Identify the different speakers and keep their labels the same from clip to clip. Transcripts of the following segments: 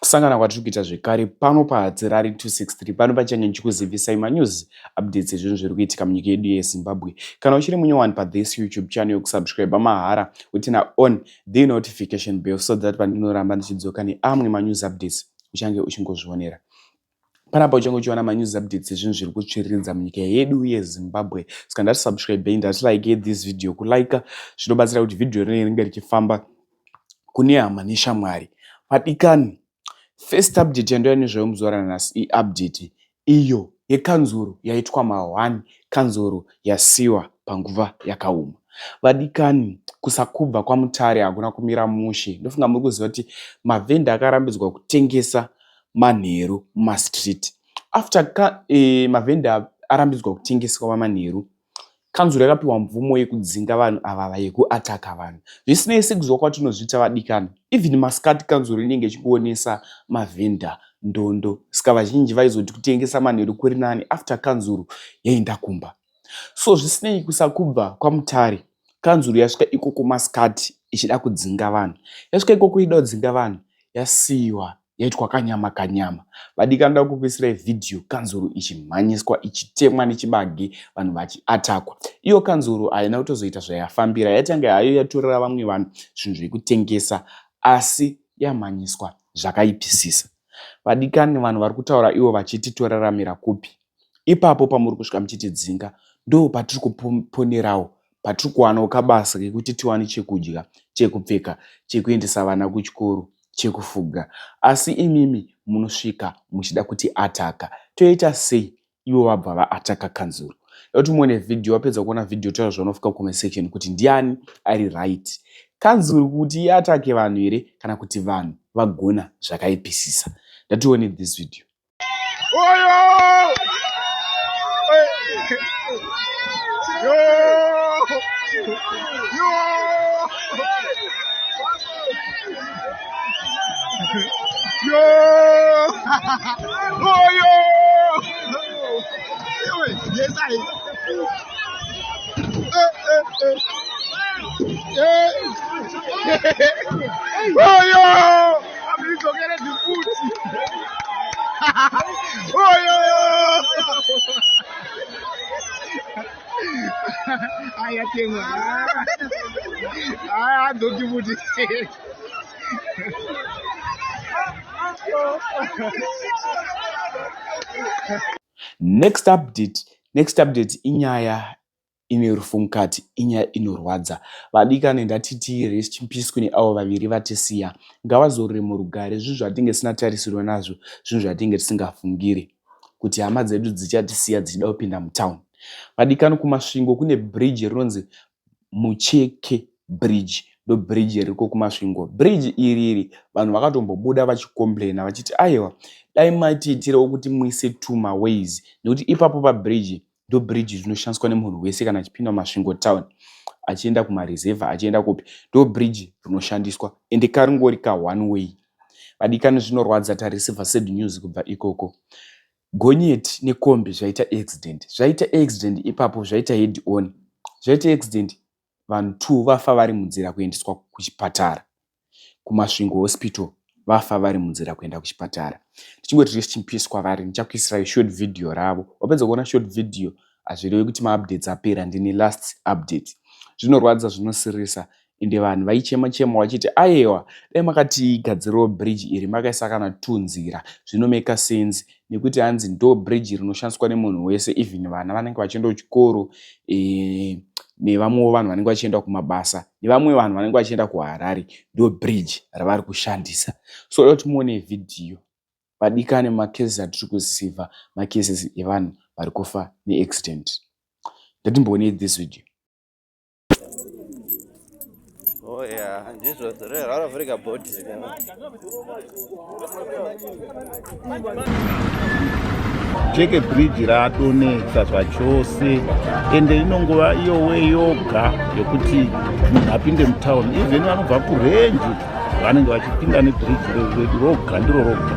Speaker 1: Kusangana kwatiri kuita zvekare pano paHatirari 263 pano pachange ndichikuzivisai manews updates ezvinhu zviri kuitika munyika yedu yeZimbabwe. Kana uchiri munyowani pathis YouTube channel yokusubscribe mahara utina on the notification bell so that pandinoramba ndichidzoka neamwe manews updates uchange uchingozvionera. Panapa uchange uchiona manews updates ezvinhu zviri kutsviriridza munyika yedu yeZimbabwe. Saka ndati subscribe ndati like this video kulike zvinobatsira kuti video rinenge ringe richifamba kune hama neshamwari. Vadikani, first update yandouya nezvayo muzuva ranhasi iupdate iyo yekanzuru yaitwa ma1 kanzuru yasiwa panguva yakaoma. Vadikani, kusakubva kwaMutare hakuna kumira mushe. Ndofunga muri kuziva kuti mavhenda akarambidzwa kutengesa manheru mumastreet. After ka, e, mavhenda arambidzwa kutengeswa manheru, kanzuru yakapiwa mvumo yekudzinga vanhu ava yekuataka vanhu. Zvisinei sekuziva kwatinozviita vadikani, even masikati kanzuru inenge ichingoonesa mavhenda ndondo. Saka vazhinji vaizoti kutengesa manheru kuri nani after kanzuru yaenda kumba. So zvisinei kusakubva kwaMutare, kanzuru yasvika ikoko masikati ichida kudzinga vanhu. Yasvika ikoko ichida kudzinga vanhu, yasiiwa yaitwa kanyama kanyama. Vadikani ndoda kukuisirai vhidhiyo kanzuru ichimhanyiswa ichitemwa nechibage vanhu vachiatakwa. Iyo kanzuru haina kutozoita zvayafambira, yatanga hayo yatorera vamwe vanhu zvinhu zvekutengesa asi yamhanyiswa zvakaipisisa. Vadikani vanhu vari kutaura ivo vachiti toraramira kupi? Ipapo pamuri kusvika muchitidzinga ndo patiri kuponerawo patiri kuwanawo kabasa kekuti tiwane chekudya, chekupfeka, chekuendesa vana kuchikoro, chekufuga. Asi imimi munosvika muchida kuti ataka. Toita sei ivo vabva vaataka kanzuru? Kuti muone vhidhiyo, wapedza kuona vhidhiyo taura zvaunofika kucomment section kuti ndiani ari right. Kanzuru kuti iatake vanhu here kana kuti vanhu vagona zvakaipisisa. Ndatione this video.
Speaker 2: Oyo! Yo! Yo! Yo! Oyo! Yes, I. Eh, eh, eh. Eh. Oyo! Amizokele futhi. Oyo! Ayathengwa. Hayi adzoki futhi.
Speaker 1: Next update, next update inyaya ine rufu mukati inyaya inorwadza. Vadikani ndatiti rest in peace kune avo vaviri vatisiya. Ngavazorore murugare zvinhu zvatinge tisina tarisiro nazvo, zvinhu zvatinge tisingafungiri kuti hama dzedu dzichatisiya dzichida kupinda mutown. Vadikani kuMasvingo kune bridge rinonzi Mucheke bridge ndo bridge ririko kuMasvingo. Bridge iri iri vanhu vakatombobuda vachicomplaina vachiti aiwa dai matiitirawo kuti muise tuma ways nekuti ipapo pabridge ndo bridge rinoshandiswa nemunhu wese kana achipinda muMasvingo town achienda kumareserva achienda kupi ndo bridge rinoshandiswa ende karingori ka one way. Vadikani zvinorwadza tareceiver sad news kubva ikoko. Gonyeti nekombi zvaita accident. Zvaita accident ipapo zvaita head on. Zvaita accident vanhu 2 vafa vari munzira kuendeswa kuchipatara. KuMasvingo hospital vafa vari munzira kuenda kuchipatara. Tichingoti rest in peace kwavari ndichakuisirai short video ravo. Wapedza kuona short video hazvirevi kuti maupdates apera ndine last update. Zvinorwadza zvinosiririsa ende vanhu vaichema chema vachiti ayewa dai makatigadzirawo bridge iri makaisa kana tunzira zvinomeka sense nekuti hanzi ndo bridge rinoshandiswa nemunhu wese even vana vanenge vachienda kuchikoro e, nevamwewo vanhu vanenge vachienda kumabasa nevamwe vanhu vanenge vachienda kuHarare ndo bridge ravari kushandisa. So oda kuti muone vhidhiyo vadikani macases atiri kuziva macases evanhu vari kufa neaccident. Ngatimboonei this video.
Speaker 3: Oh yeah, ndizvo raravhurika bhodhi.
Speaker 4: Cheke bridge ratonetsa zvachose ende inongova iyowe yoga yekuti munhu apinde mutown even vanobva kurenji vanenge vachipinda nebridge redu roga ndiro roga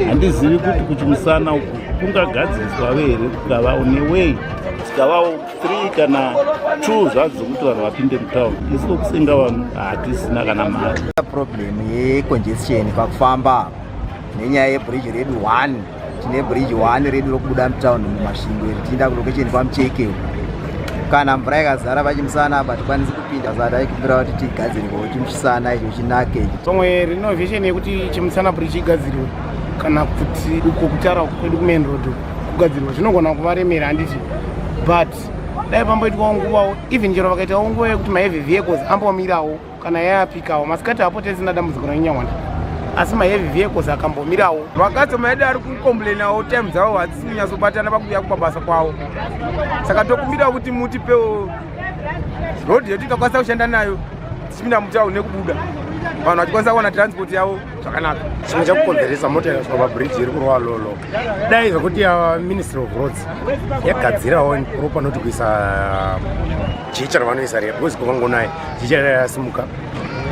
Speaker 4: handizivi kuti kuchimusana uku kungagadziriswa ve here kukavawo neway tikavawo 3 kana 2 zvadzo dzekuti vanhu vapinde mutown isu kusenga vanhu hatisina kana mari
Speaker 3: problem yecongestion pakufamba.
Speaker 5: Nenyaya yebridge redu 1, tine bridge 1 redu rokubuda mutown muMasvingo iri tichienda kulocation kwaMucheke. Kana mvura ikazara pachimusana apa tikwanisi kupinda, saka taikumbira kuti tigadzirwewo chimusana icho chinake.
Speaker 6: Tsomwe renovation yekuti Chimusana Bridge igadzirwe kana kuti uko kutara kwedu kumain road kugadzirwa zvinogona kuvaremera, handiti? But dai pamboitwawo nguvawo, even chero vakaitawo nguva yekuti maheavy vehicles ambomirawo kana yayapikawo masikati apo, tisina dambudziko ranyanyawanda, asi maheavy vehicles akambomirawo.
Speaker 7: Macustomer edu ari kucomplainawo, time dzavo hadzisi kunyatsobatana pakuuya kumabasa kwavo, saka tokumbirawo kuti mutipewo road yedu tikakwanisa kushanda nayo tichipinda mutauni nekubuda, vanhu vachikwanisa kuwana transport yavo zvakanaka.
Speaker 8: Chimwe chakukonzeresa, mota ikasvika pabridge iri kurova lolo. Dai zvekuti Ministry of Roads yagadzirawo proper, noti kuisa jecha ravanoisa riya, because kukangonaya jecha riya rasimuka.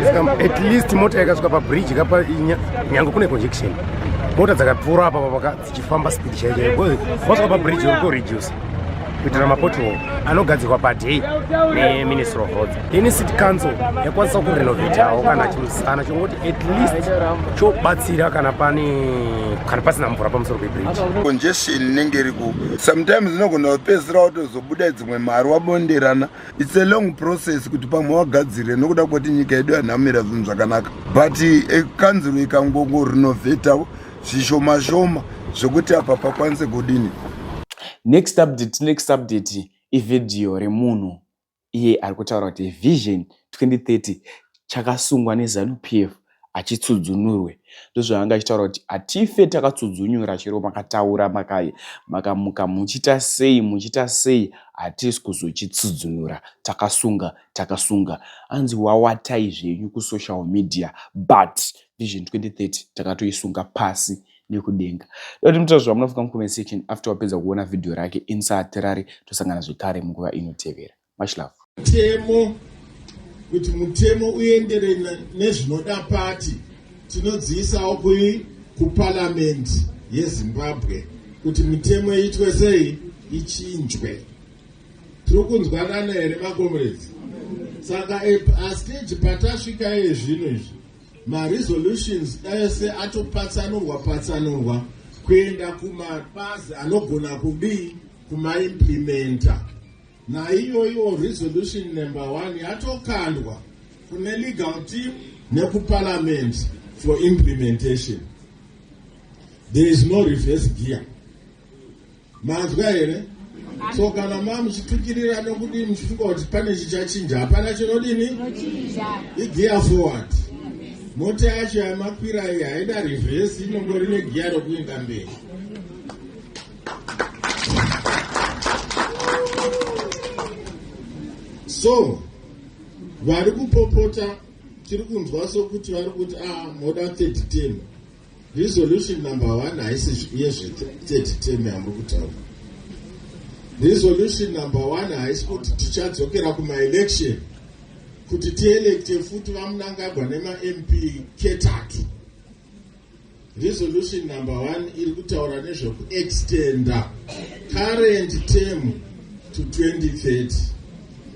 Speaker 8: Saka at least mota ikasvika pabridge kapa, nyange kune congestion, mota dzakapfuura apa paka dzichifamba speed chaiyo chaiyo, because wasvika pabridge uri kureduce kuitira mapothole anogadzirwa paday neMinistry of Roads. Then city council yakwanisa kurenovatawo kana chimusana chongoti at least chobatsira kana pane kana pasina mvura pamusoro pebridge.
Speaker 9: Congestion inenge iriku sometimes inogona kupedzisira watozobuda dzimwe mari wabonderana. It's a long process kuti pamwe wagadzire, nokuda kwekuti nyika yedu yanhamira zvinhu zvakanaka, but kanzuro ikangongorenovheta zvishoma shoma zvekuti apa pakwanise kudini.
Speaker 1: Next update, next update ivhidhiyo remunhu iye ari kutaura kuti Vision 2030 chakasungwa neZANU PF achitsudzunurwe. Ndozvaanga achitaura kuti hatife takatsudzunura, chero makataura makamuka muchiita sei, muchiita sei, hatisi kuzochitsudzunura. Takasunga, takasunga. Anzi wawatai zvenyu kusocial media, but Vision 2030 takatoisunga pasi nekudenga. Doti mutaura zvamunofunga mucomment section after wapedza kuona vhidhiyo rake. Insatirari, tosangana zvekare munguva inotevera. Much love.
Speaker 10: Mutemo, kuti mutemo uenderane nezvinoda pati, tinodziisawo kui kuparamende yeZimbabwe kuti mitemo iitwe sei, ichinjwe. Tiri kunzwanana here, macomrades? Saka astage patasvika iye zvino izvi, maresolutions ese atopatsanurwa patsanurwa kuenda kumabazi anogona kudii, kumaimplementa. Naiyoiwo resolution number 1 yatokandwa kune legal team nekuparliament for implementation. There is no reverse gear, manzwa here? So kana ma muchitukirira nokudii, muchifunga kuti pane chichachinja, hapana chinodini, igear forward. Mota yacho yamakwira iyi haina reverse, inongori negiya rokuenda mberi. So vari kupopota, tiri kunzwa sokuti vari kuti a ah, moda third term. Resolution number 1 haisi yezve-third term yamuri kutaura. Resolution number 1 haisi kuti tichadzokera kumaelection kuti tielecte futi vaMnangagwa nemaMP ketatu. Resolution number 1 iri kutaura nezvekuextenda current term to 2030.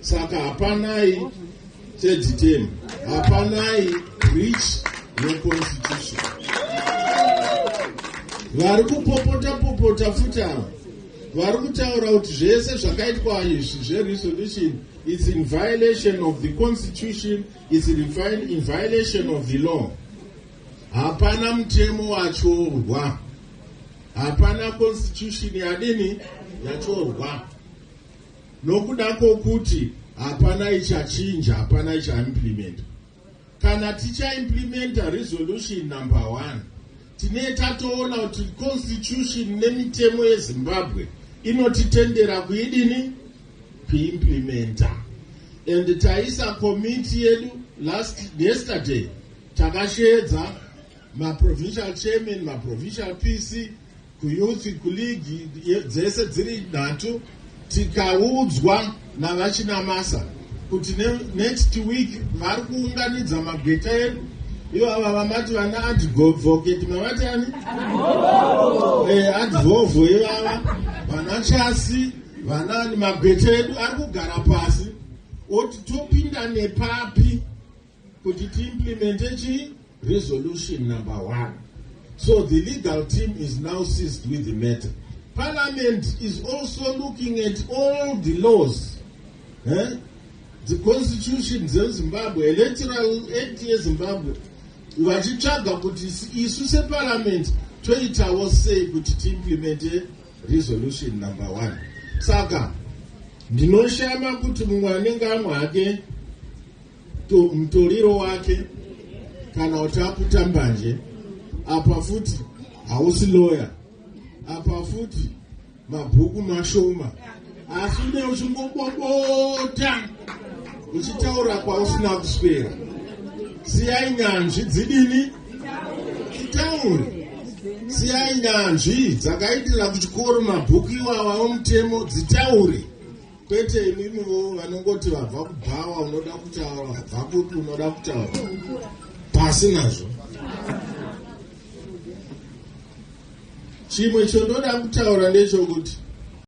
Speaker 10: Saka hapanai third term, hapanai breach yeconstitution. Vari kupopota popota futi ava vari kutaura kuti zvese zvakaitwa izvi zveresolution, it's in violation of the constitution, it's in violation of the law. Hapana mutemo watyorwa, hapana constitution yadini yatyorwa, nokuda kwokuti hapana ichachinja, hapana ichaimplementa. Kana tichaimplementa resolution number 1, tine tatoona kuti constitution nemitemo yeZimbabwe inotitendera kuidini, kuimplementa. And taisa komiti yedu last yesterday, takasheedza maprovincial chairman, maprovincial PC, kuyouth, kuleague dzese dziri nhatu. Tikaudzwa navaChinamasa kuti next week vari kuunganidza magweta edu ivava vamati vana advocate, mavati ani, advovo ivava, vana Chasi, vanani, magweta edu ari kugara pasi oti topinda nepapi kuti tiimplemente chi resolution number 1. So the legal team is now seized with the matter. Parliament is also looking at all the laws, eh? The constitution dzeZimbabwe, Electoral Act yeZimbabwe, vachitsvaga kuti isu separliament toitawo sei kuti tiimplemente resolution number 1. Saka ndinoshama kuti mumwe anenge amwe hake mutoriro wake kana kuti aputa mbanje, apa futi hausi lawyer, apa futi mabhuku mashoma, asi une uchingobobota uchitaura kwausina kuswera. Siyai nyanzvi dzidini titaure, siyai nyanzvi dzakaitira kuchikoro mabhuku iwawa omutemo dzitaure, kwete imimivo vanongoti vabva kubhawa unoda kutaura, vabva kupi unoda kutaura, pasi nazvo. Chimwe chondoda kutaura ndechokuti